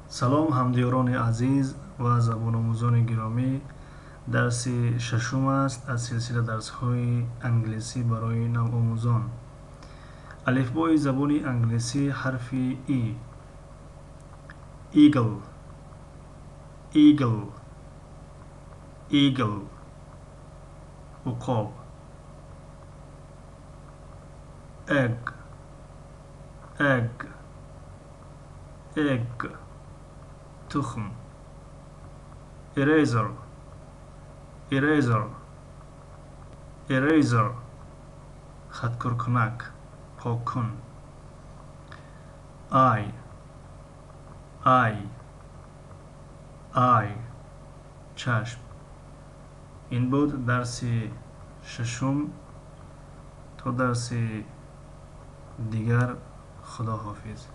Салом, ҳамдиёрони азиз ва забономӯзони гиромӣ. Дарси шашум аст аз силсила дарсҳои англисӣ барои навомӯзон. Алифбои забони англисӣ, ҳарфи И. Eagle, eagle, eagle, уқоб. Egg, egg, egg, тухм. Eraser, eraser, eraser, хаткуркунак, поккун. Eye, eye, eye, чашм. Ин буд дарси шашум. То дарси дигар, худоҳофиз.